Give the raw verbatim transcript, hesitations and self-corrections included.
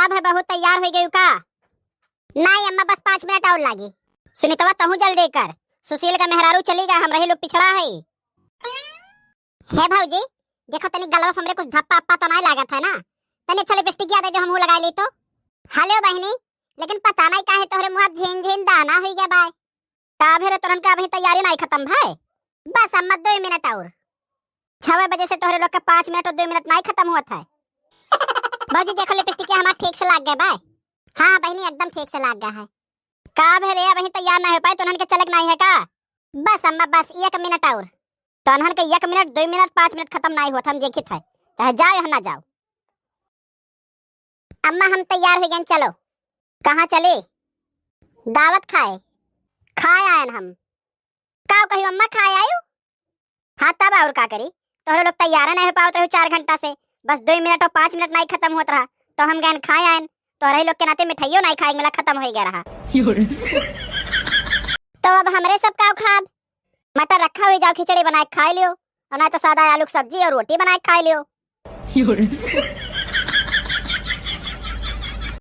अब है बहू, तैयार होइ गयू का? नाहीं अम्मा, बस पाँच मिनट और लागी। सुनीतवा, तहूँ जल्दी कर, सुशील का मेहरारू चली गा, हम रही लोग पिछड़ा है। हे भौजी, देखो तनी गलवा पे हमरे कुछ धप्पा अप्पा तो नाहीं लागत है ना? तनी अच्छा लिपस्टिकिया दे जो हमहू लगाइ ली तो। हेलो बहिनी, लेकिन पता नाहीं काहे तोहरे मुँह झीन झीन दाना होइ गया बाय। का भेरे, तोहरन का अबहीं तैयारी नाहीं खतम भय? बस अम्मा, दुइ मिनट और। छवे बजे से तोहरे लोग का पाँच मिनट और दुइ मिनट नाहीं खतम होत है। भौजी देखो, लिपस्टिकिया हमार ठीक से लाग गए बाय। हाँ बहिनी, एकदम ठीक से लाग गया है। का भेरे, अबहीं तैयार नाहीं होइ पाए, तोहरन के चलक नाहीं है का? बस अम्मा, बस एक मिनट और। तोहरन के एक मिनट, दुइ मिनट, पाँच मिनट खतम नाहीं होत, हम देखित है, चाहे जाओ या ना जाओ। अम्मा, हम तैयार होइ गएन, चलो। कहाँ चले? दावत खाए। खाए आएन हम। का कहियो अम्मा, खाए आयु? हाँ, तब और का करी, तोहरे लोग तैयार नाहीं होइ पावत रहो चार घंटा से, बस दुइ मिनट और पाँच मिनट नाहीं खतम होत रहा, तो हम गएन खाए आएन, तोहरे लोग के नाते मिठाइयो नाहीं खाए के मिला, खतम होइ गया रहा। तो अब हमरे सब का खाब? मटर रखा होइ, जाओ खिचड़ी बनाए के खाए लियो, और नाहीं तो सादा आलू की सब्जी और रोटी बनाए के खाए लियो।